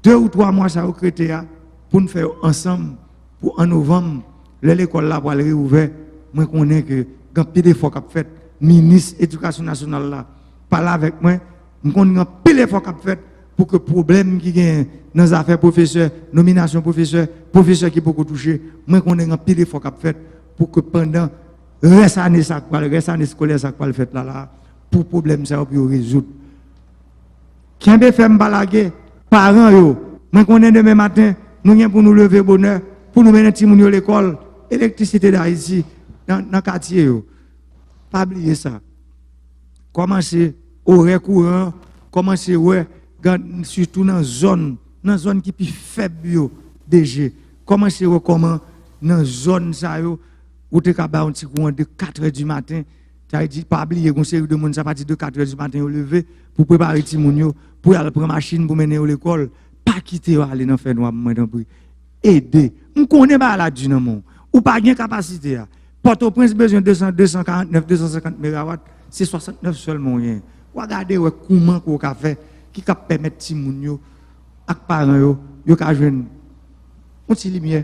de ou twa mwa sa yo k rete a, pou n fè yo ansanm, pou an novanm, lè lekòl la pral reouvè, mwen konnen ke gen anpil efò k ap fèt. Minis edikasyon nasyonal la pale avèk mwen, m konn gen anpil efò k ap fèt pou ke pwoblèm ki genyen nan zafè pwofesè, nominasyon pwofesè, pwofesè ki poko touche, mwen konnen gen anpil efò k ap fèt pou ke pandan rès ane sa k pral, rès ane eskolè sa k pral fèt la, la, pou pwoblèm sa yo, pou yo rezoud. Kenbe fèm, pa lage. Paran yo, mwen konnen demen maten, nou gen pou nou leve bonè, pou nou mennen timoun yo lekòl, Elektrisite Dayiti, nan, nan katye yo. Pa bliye sa. Kòmanse orè kouran, kòmanse wè, gad, sitou nan zòn, nan zòn ki pi fèb yo, de je. Kòmanse wè kòman nan zòn sa yo, Ou te ka bay yon ti kouran de katrè di maten. Sa vle di, pa bliye, gen yon seri de moun, se apati de katrè di maten yo leve pou prepare timoun yo, pou y al pran machin, pou mennen yo lekòl. Pa kite yo ale nan fènwa, mwen tanpri. Ede. M konnen bagay la di nan men w. Ou pa gen kapasite a. Pòtoprens bezwen de san, de san karannèf, de san senkant megawat. Se swasantnèf sèlman w genyen. W a gade wè kouman ke w ka fè ki ka pèmèt timoun yo ak paran yo, yo ka jwenn yon ti limyè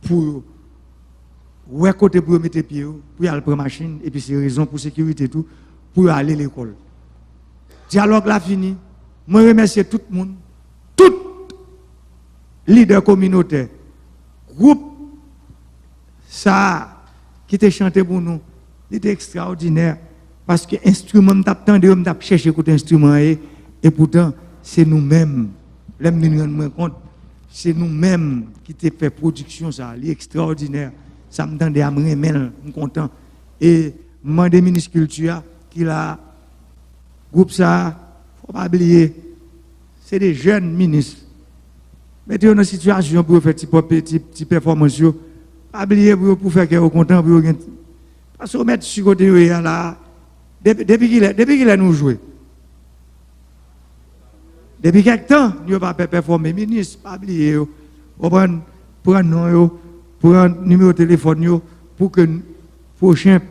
pou yo wè kote pou yo mete pye yo, pou y al pran machin, epi se rezon pou sekirite tou, pou yo ale lekòl. Dyalòg la fini. Mwen remèsye tout moun, tout lidè kominotè, gwoup sa a ki te chante pou nou, li te ekstraòdinè, paske enstriman m t ap tande yo, m t ap chèche kote enstriman an ye, epoutan, se nou menm, lè m vin rann mwen kont, se nou menm ki te fè pwodiksyon sa a, li ekstraòdinè, sa m tande a, m renmen l, m kontan. E m mande minis kilti a, ki la a, gwoup sa a, fò pa bliye, se de jèn minis. Mete yo nan sitiyasyon pou yo fè ti pòp, ti, ti pèfòmans yo. Pa bliye pou yo, pou fè kè yo kontan, pou yo gen. Paske w mèt si kote yo ye a la a. Depi, depi kilè, depi kilè nou jwe? Depi kèk tan, yo pa pè pèfòme. Minis, pa bliye yo. Konprann, pran non yo, pran nimewo telefòn yo, pou ke n-, pwochen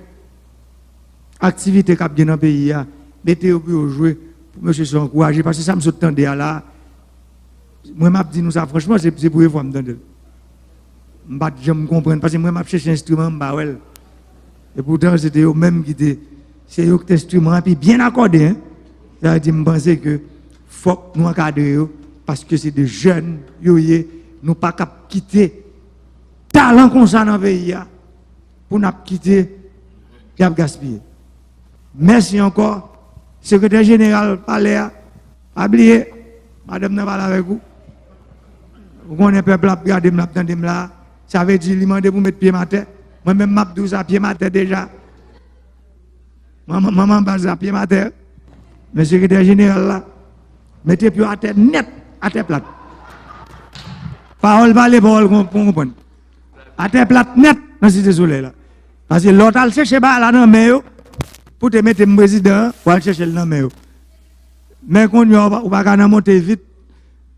aktivite k ap gen nan peyi a, mete yo pou yo jwe, pou mesye sa ankouraje. Paske sa m sot tande a la, mwen m ap di nou sa franchman, se, se premye fwa m tande l. M pa t janm konprann, paske mwen m ap chèche enstriman, m pa wè l. Epoutan, se te yo menm ki te, se yo ki te enstriman an, epi byen akòde, en. Sa vle di, m panse ke fòk nou ankadre yo, paske se de jèn yo ye, nou pa kab kite talan konsa nan peyi a, pou n ap kite y ap gaspiye. Mèsi ankò. Sekretè jeneral palè a, pa bliye, madanm nan pale avèk ou. Ou konnen pèp la ap gade m, l ap tande m la. Sa vle di li mande pou met pye m atè. Mwen menm m ap di w sa, pye m atè deja. Manman, manman baz la, pye m atè. Men sekretè jeneral la, mete pye w atè nèt, atè plat. Pawòl pale, pawòl kon-, pou konprann. Atè plat nèt nan Site Solèy la. Paske lè w t al chèche bagay la nan men yo, pou te mete m prezidan an, w al chèche l nan men yo. Men kounye a, ou pa, ou pa ka nan monte vit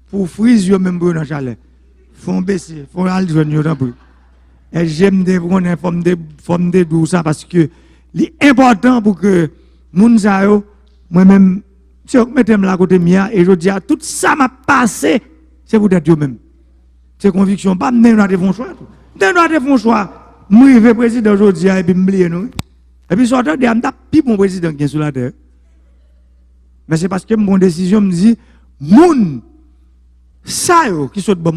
pou friz yo menm pou yo nan chalè. Fò w bese, fò w al jwenn yo, tanpri. S G, m te konnen, fò m te, fò m te di w sa, paske li enpòtan pou ke moun sa yo, mwen menm, se yo k mete m la kote m ye a, e jodi a, tout sa m ap pase, se poutèt yo menm. Se konviksyon pa m, m te gen dwa te fè yon chwa tou. M te gen dwa te fè yon chwa, m rive prezidan jodi a, epi m bliye nou, wi. Epi sa w tande a, m t ap pi bon prezidan ki gen sou latè. Men se paske m pran desizyon, m di, moun sa yo ki sot bò